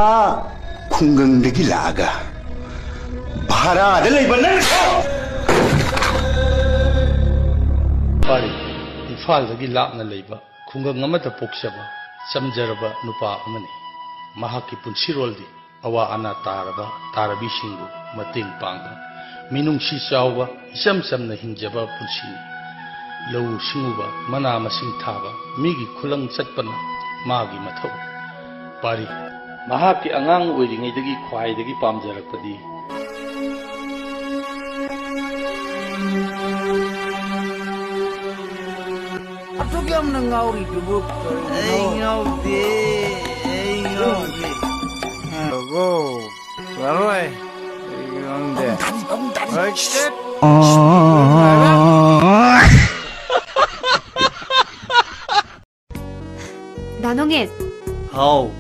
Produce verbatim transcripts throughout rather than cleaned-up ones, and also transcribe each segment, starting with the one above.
ꯑꯥ ꯈꯨꯡꯒꯪꯗꯒꯤ ꯂꯥꯛꯑꯒ ꯚꯥꯔꯥꯗ ꯂꯩꯕ ꯅꯪ꯫ ꯄꯥꯔꯤ, ꯏꯝꯐꯥꯜꯗꯒꯤ ꯂꯥꯞꯅ ꯂꯩꯕ ꯈꯨꯡꯒꯪ ꯑꯃꯗ ꯄꯣꯛꯆꯕ ꯆꯝꯖꯔꯕ ꯅꯨꯄꯥ ꯑꯃꯅꯤ꯫ ꯃꯍꯥꯛꯀꯤ ꯄꯨꯟꯁꯤꯔꯣꯜꯗꯤ ꯑꯋꯥ ꯑꯅꯥ ꯇꯥꯔꯕ ꯇꯥꯔꯕꯤꯁꯤꯡꯕꯨ ꯃꯇꯦꯡ ꯄꯥꯡꯕ, ꯃꯤꯅꯨꯡꯁꯤ ꯆꯥꯎꯕ, ꯏꯆꯝ ꯆꯝꯅ ꯍꯤꯡꯖꯕ ꯄꯨꯟꯁꯤꯅꯤ꯫ ꯂꯧꯎ ꯁꯤꯡꯎꯕ, ꯃꯅꯥ ꯃꯁꯤꯡ ꯊꯥꯕ, ꯃꯤꯒꯤ ꯈꯨꯂꯪ ꯆꯠꯄꯅ ꯃꯥꯒꯤ ꯃꯊꯧ꯫ ꯄꯥꯔꯤ, ꯃꯍꯥꯛꯀꯤ ꯑꯉꯥꯡ ꯑꯣꯏꯔꯤꯉꯩꯗꯒꯤ ꯈ꯭ꯋꯥꯏꯗꯒꯤ ꯄꯥꯝꯖꯔꯛꯄꯗꯤ ꯑꯗꯨꯛ ꯌꯥꯝꯅ ꯉꯥꯎꯔꯤꯗꯨꯕꯨ ꯀꯔꯤꯅꯣ? ꯑꯩ ꯉꯥꯎꯗꯦ, ꯑꯩ ꯉꯥꯎꯗꯦ꯫ ꯉꯥꯎꯔꯕꯣ? ꯌꯥꯔꯣꯏ꯫ ꯑꯩ ꯉꯥꯎꯗꯦ꯫ ꯍꯣꯏ, ꯁꯤꯠ꯫ ꯗꯥ ꯅꯣꯡꯉꯦꯟ꯫ ꯍꯥꯎ꯫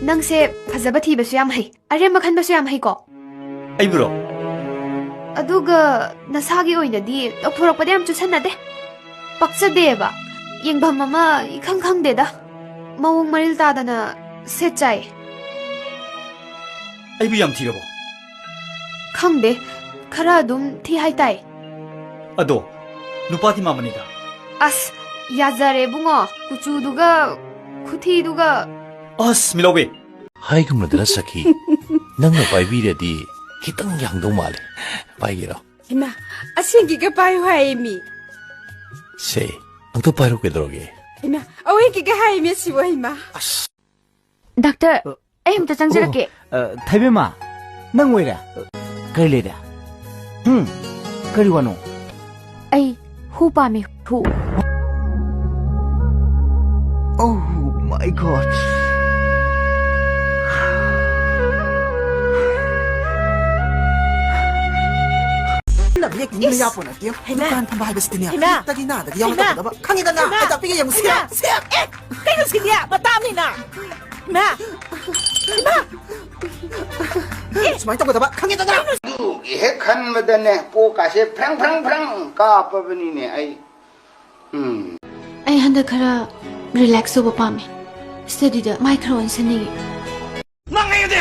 ꯅꯪꯁꯦ ꯐꯖꯕ ꯊꯤꯕꯁꯨ ꯌꯥꯝ ꯍꯩ, ꯑꯔꯦꯝꯕ ꯈꯟꯕꯁꯨ ꯌꯥꯝ ꯍꯩꯀꯣ꯫ ꯑꯩꯕꯨꯔꯣ? ꯑꯗꯨꯒ ꯅꯁꯥꯒꯤ ꯑꯣꯏꯅꯗꯤ ꯇꯧꯊꯣꯔꯛꯄꯗ ꯌꯥꯝ ꯆꯨꯁꯟꯅꯗꯦ꯫ ꯄꯛꯆꯗꯦꯕ꯫ ꯌꯦꯡꯐꯝ ꯑꯃ ꯏꯈꯪ ꯈꯪꯗꯦꯗ꯫ ꯃꯑꯣꯡ ꯃꯔꯤꯜ ꯇꯥꯗꯅ ꯁꯦꯠ ꯆꯥꯏ꯫ ꯑꯩꯕꯨ ꯌꯥꯝ ꯊꯤꯔꯕꯣ? ꯈꯪꯗꯦ, ꯈꯔ ꯑꯗꯨꯝ ꯊꯤ ꯍꯥꯏꯇꯥꯏ꯫ ꯑꯗꯣ, ꯅꯨꯄꯥꯗꯤ ꯃꯥꯟꯕꯅꯤꯗ꯫ ꯑꯁ, ꯌꯥꯖꯔꯦ ꯏꯕꯨꯡꯉꯣ, ꯀꯨꯆꯨꯗꯨꯒ, ꯈꯨꯊꯤꯗꯨꯒ꯫ ꯑꯁ, ꯃꯤꯂꯥꯎꯕꯤ! ꯍꯥꯏꯒꯨꯝꯅꯗꯅ ꯁꯈꯤ, ꯅꯪꯅ ꯄꯥꯏꯕꯤꯔꯗꯤ ꯈꯤꯇꯪ ꯌꯥꯡꯗꯧ ꯃꯥꯜꯂꯦ꯫ ꯄꯥꯏꯒꯦꯔꯣ? ꯏꯃꯥ, ꯑꯁꯦꯡꯀꯤꯒ ꯄꯥꯏꯌꯨ ꯍꯥꯏꯌꯦ ꯃꯤ꯫ ꯁꯦ, ꯑꯝꯇ ꯄꯥꯏꯔꯣ ꯀꯩꯗꯧꯔꯒꯦ? ꯏꯃꯥ, ꯑꯋꯦꯟꯀꯤꯒ ꯍꯥꯏꯌꯦ ꯃꯤ ꯑꯁꯤꯕꯨ, ꯏꯃꯥ꯫ ꯗꯥꯛꯇꯔ, ꯑ, ꯑꯩ ꯑꯝꯇ ꯆꯪꯖꯔꯛꯀꯦ꯫ ꯑ, ꯊꯩꯕꯦꯝꯃ, ꯅꯪ ꯑꯣꯏꯔꯦ? ꯀꯔꯤ ꯂꯩꯔꯦ? ꯎꯝ, ꯀꯔꯤ ꯋꯥꯅꯣ? ꯑꯩ ꯍꯨ ꯄꯥꯝꯃꯤ, ꯍꯨ꯫ Oh my God. ꯅꯕꯤ ꯌꯦꯛꯇꯤ ꯏꯁ! ꯌꯥꯄꯣ ꯅꯠꯇꯦ꯫ ꯍꯩꯃꯥ! ꯗꯨꯀꯥꯟ ꯐꯝꯕ ꯍꯥꯏꯕꯁꯤꯗꯤꯅꯦ, ꯍꯩꯃꯥ! ꯑꯌꯨꯛꯇꯒꯤ ꯅꯥꯗꯒꯤ ꯍꯩꯃꯥ! ꯌꯥꯎꯔꯛꯀꯗꯕ꯫ ꯈꯪꯉꯦꯗꯅ? ꯍꯩꯃꯥ! ꯑꯩ ꯇꯥꯛꯄꯤꯒꯦ, ꯌꯦꯡꯉꯨ꯫ ꯁꯦ, ꯍꯩꯃꯥ! ꯁꯦ꯫ ꯑꯦ! ꯀꯩꯅꯣ ꯁꯤꯗꯤ? ꯃꯇꯥꯅꯤꯅ! ꯏꯃꯥ! ꯏꯃꯥ! ꯁꯨꯃꯥꯏꯅ ꯇꯧꯒꯗꯕ ꯈꯪꯉꯦꯗꯅ? ꯑꯗꯨꯒꯤ ꯍꯦꯛ ꯈꯟꯕꯗꯅꯦ, ꯀꯣꯛꯀꯥꯁꯦ ꯐ꯭ꯔꯪ ꯐ꯭ꯔꯪ ꯐ꯭ꯔꯪ ꯀꯥꯞꯄꯕꯅꯤꯅꯦ ꯑꯩ꯫ ꯎꯝ꯫ ꯑꯩ ꯍꯟꯗꯛ ꯈꯔ ꯔꯤꯂꯦꯛꯁ ꯇꯧꯕ ꯄꯥꯝꯃꯦ꯫ ꯁ꯭ꯇꯗꯤꯗ ꯃꯥꯏ ꯈꯔ ꯑꯣꯟꯁꯤꯟꯅꯤꯡꯉꯤ꯫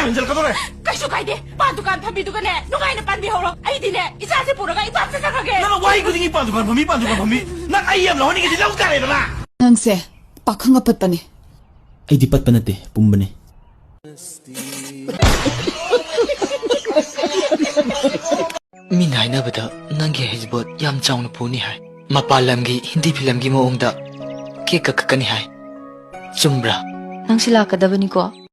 ꯍꯦꯟꯖꯜꯂꯛꯀꯗꯧꯔꯦ꯫ ꯀꯩꯁꯨ ꯀꯥꯏꯗꯦ, ꯄꯥꯟ ꯗꯨꯀꯥꯟ ꯐꯝꯕꯤꯗꯨꯒꯅꯦ ꯅꯨꯡꯉꯥꯏꯅ ꯄꯥꯟꯕꯤꯍꯧꯔꯣ꯫ ꯑꯩꯗꯤꯅꯦ ꯏꯆꯥꯁꯦ ꯄꯨꯔꯒ ꯏꯄꯥꯝ ꯆꯠꯆꯈ꯭ꯔꯒꯦ꯫ ꯅꯪꯅ ꯋꯥꯍꯩ ꯈꯨꯗꯤꯡꯒꯤ "ꯄꯥꯟ ꯗꯨꯀꯥꯟ ꯐꯝꯃꯤ, ꯄꯥꯟ ꯗꯨꯀꯥꯟ ꯐꯝꯃꯤ"꯫ ꯅꯪ ꯑꯩ ꯌꯥꯝ ꯂꯧꯍꯟꯅꯤꯡꯉꯗꯤ ꯂꯧ ꯇꯥꯔꯦꯗꯅ꯫ ꯅꯪꯁꯦ ꯄꯥꯈꯪ ꯑꯄꯠꯄꯅꯦ꯫ ꯑꯩꯗꯤ ꯄꯠꯄ ꯅꯠꯇꯦ, ꯄꯨꯝꯕꯅꯤ꯫ ꯃꯤꯅ ꯍꯥꯏꯅꯕꯗ ꯅꯪꯒꯤ ꯍꯩꯖꯕꯣꯠ ꯌꯥꯝ ꯆꯥꯎꯅ ꯄꯨꯅꯤ ꯍꯥꯏ꯫ ꯃꯄꯥꯟ ꯂꯝꯒꯤ ꯍꯤꯟꯗꯤ ꯐꯤꯂꯝꯒꯤ ꯃꯑꯣꯡꯗ ꯀꯦꯛꯀ ꯀꯛꯀꯅꯤ ꯍꯥꯏ꯫ ꯆꯨꯝꯕ꯭ꯔꯥ? ꯅꯪꯁꯤ ꯂꯥꯛꯀꯗꯕꯅꯤꯀꯣ꯫